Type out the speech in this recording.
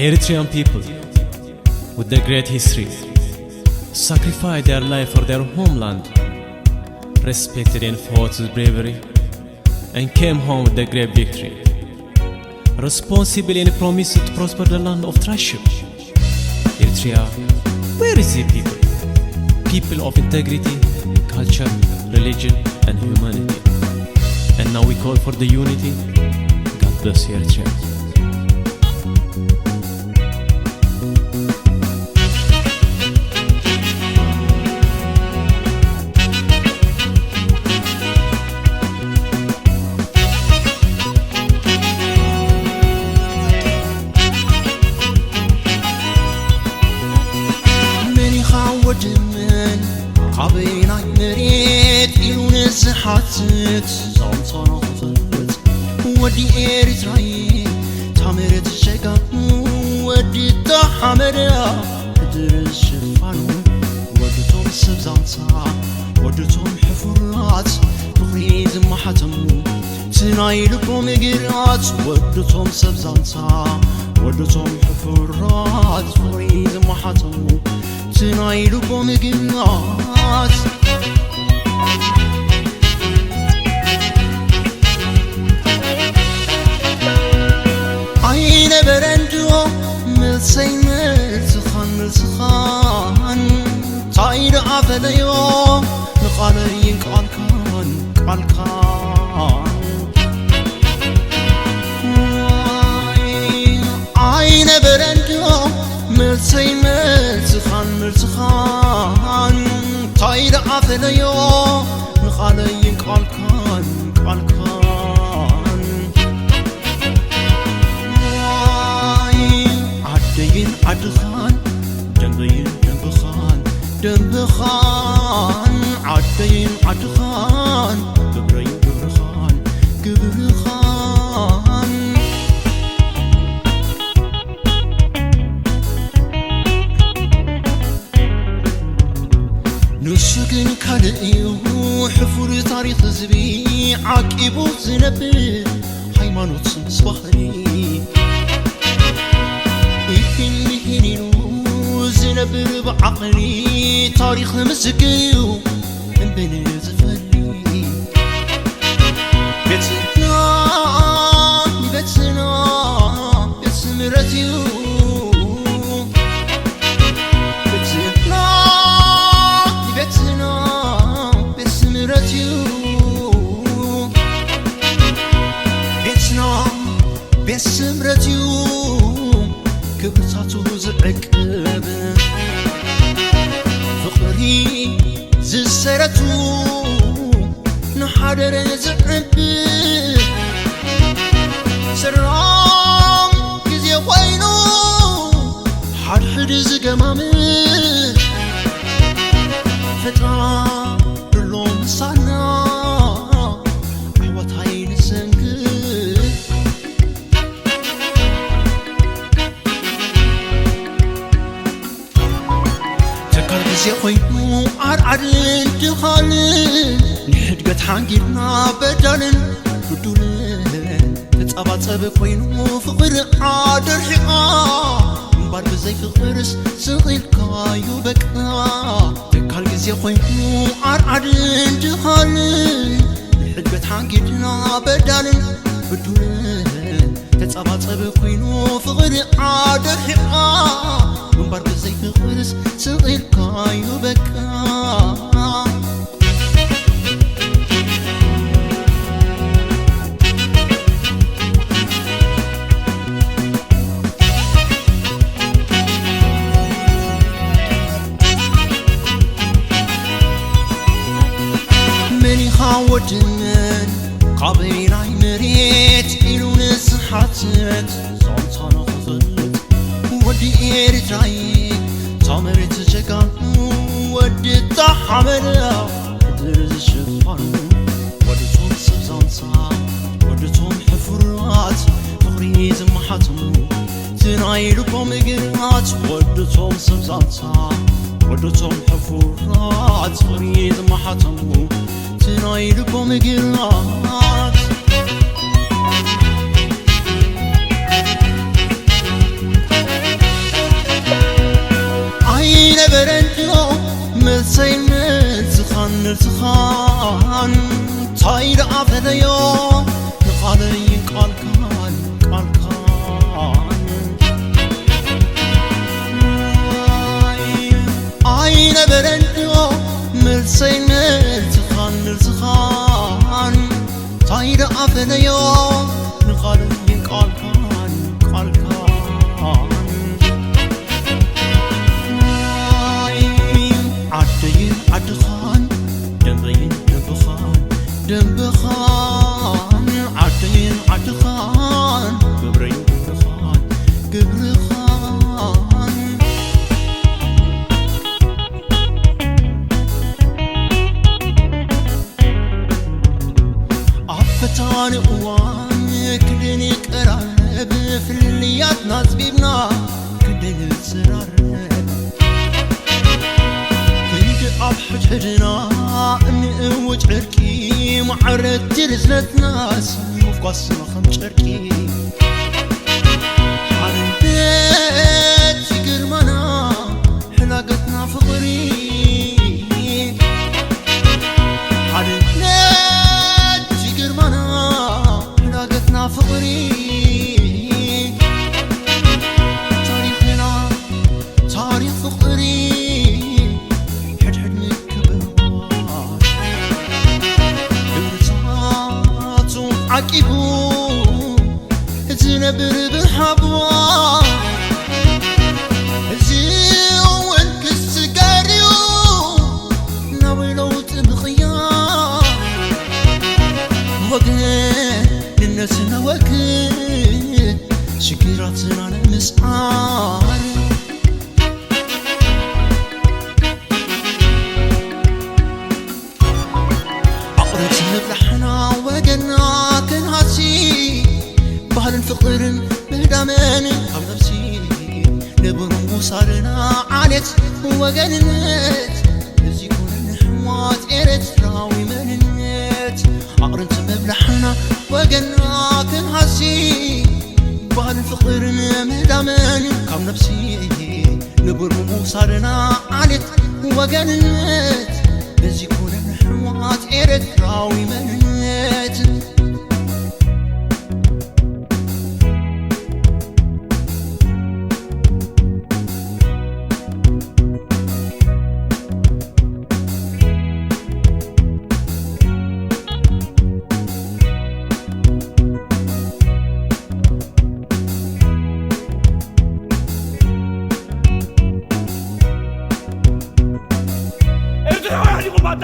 Eritrean people with the great history sacrificed their life for their homeland, respected and fought with bravery, and came home with the great victory. Responsible and promised to prosper the land of true Eritrea. Where is the people? People of integrity, culture, religion, and humanity. And now we call for the unity. God bless Eritrea. መን ኢኻ ወዲ መን፣ ካበየናይ መሬት ኢሉ ንዝሓትት፣ ዛንታና ክፈልጥ ወዲ ኤሪትራይ፣ ታመረት ሸጋ ወዲ ታሓመደ፣ ምድር ሽፋኑ ወድቶም ሰብ ዛንታ፣ ወድቶም ሕፉራት ፍቕሪ ዝመሓተሙ፣ እቲ ናይ ልቦም ግራት ወድቶም ሰብ ዛንታ፣ ወድቶም ሕፉራት ፍቕሪ ዝመሓተሙ፣ እቲ ናይ ልቦም ግራት። ኣይነበረን ድዮ መልሰይ መልስኻን መልስኻን፣ እንታይ ደኣ ፈለዮ ንቓለይን ቃልካን ቃልካን። ኣይነበረን ድዮ መልሰይ መልስኻን መልስኻን፣ እንታይ ደኣ ፈለዮ ንቓለይን ቃልካን ቃልካን። ዋይ ዓደይን ዓድኻን፣ ደንበይን ደንብኻን፣ ደንብኻን ዓደይን ዓድኻን፣ ግብረይን ግብርኻን፣ ግብርኻን። ንሱ ግን ካልእ እዩ፣ ሕፉር ታሪኽ ህዝቢ ዓቂቡ ዝነብር፣ ሃይማኖት ምስ ባህሊ ኢድን ምሂን ኢሉ ዝነብር፣ ብዓቕሊ ታሪኽ ምዝግብ እዩ እምበን ዝፈሊ። ቤትና ቤትና ቤት ስምረት እዩ። ቤትና ቤትና ቤት ስምረት እዩ። ቤትና ቤት ስምረት እዩ። ክብርታቱ ዝዕቅብ፣ ፍቕሪ ዝሰረቱ፣ ንሓደረ ዝዕብ፣ ሰላም ግዜ ኮይኑ ሓድሕድ ዝገማምር፣ ፈጣሪ ኣሎ ምሳና፣ ዓወት ኣይንሰንግር። ተካል ግዜ ኮይኑ ዓርዓርን ድኻልን፣ ንሕድገት ሓንጊድና በዳልን ብዱልን፣ ተጻባጸበ ኮይኑ ፍቕሪ ዓደርሒቓ፣ እምባር ብዘይ ፍቕርስ ስቕ ኢልካዮ በቃ። ተካል ግዜ ኮይኑ ዓርዓርን ድኻልን፣ ንሕድገት ሓንጊድና በዳልን ብዱልን፣ ተጻባጸበ ኮይኑ ፍቕሪ ዓደርሒቓ፣ ምንባር ብዘይ ፍቕርስ ስቕ ኢልካዮ በቃ። መን ኢኻ ወዲ መን፣ ካበየናይ መሬት ኢሉ ንዝሓትት፣ ዛንታ ንኽፈልጥ ወዲ ኤሪትራይ፣ እታ መሬት ጀጋኑ፣ ወዲ እታ ሓመድ ምድሪ ዝሽፋኑ፣ ወዲ ቶም ሰብ ዛንታ፣ ወዲ ቶም ሕፉራት ፍቕሪ ዝመሓትሙ፣ እቲ ናይ ልቦም ግራት፣ ወዲ ቶም ሰብ ዛንታ፣ ወዲ ቶም ሕፉራት ፍቕሪ ዝመሓተሙ፣ እቲ ናይ ልቦም ግራት። ኣፈለዮ ንቓለይን ቃልካን ቃልካን ኣይነበረን ድዮ መልሰይ መልስኻን መልስኻን እንታይ ደኣ ፈለዮ ንቓለይን ቃልካን ቃልካን ዓደይን ዓድኻን ደንበይን ደንብኻን ደንብኻን ዓደይን ዓድኻን ግብረይን ግብርኻን ግብርኻን ኣብ ፈታኒ እዋን ክልን ይቀራረብ ፍልልያትና ኣጽቢብና ክንዲ ንዘራረብ ክንዲ ኣብ ሕድሕድና እንእውጅ ዕርቂ ማዕረቲ ርዝነትናስ ምፍኳስና ከም ጨርቂ ሓርነት ይግርመና ሕላገትና ፍቕሪ ሓድነት ይግርመና ሕዳገትና ፍቕሪ ታሪኽና ታሪኽ ፍቕሪ ሕድሕድ ምክብባር ግብርታቱ ዓቂቡ ዝነብር ብሓባር እዚ እውን ክስገር እዩ ናብ ለውጢ ምቕያር ወገንነትና ወግን ሽግራትና ንምስዓር ኣቕርት ምብላሕና ወገንና ክንሃሲ ባህልን ፍቕርን ምህዳምን ካብ ነብሲ ንብሩን ውሳድና ዓሌት ወገንነት እዚ ኩነን ሕዋት ኤርትራዊ መንነት ኣቕርት ምብላሕና ወገንና ክንሃሲ ባህልን ፍቕርን ምህዳምን ካብ ነብሲ ንቡር ምውሳድና ዓሌት ወገንነት እዚ ኩነን ሕዋት ኤርትራዊ መንነት ኤርትራዊ ኣሕሊቑ ባታ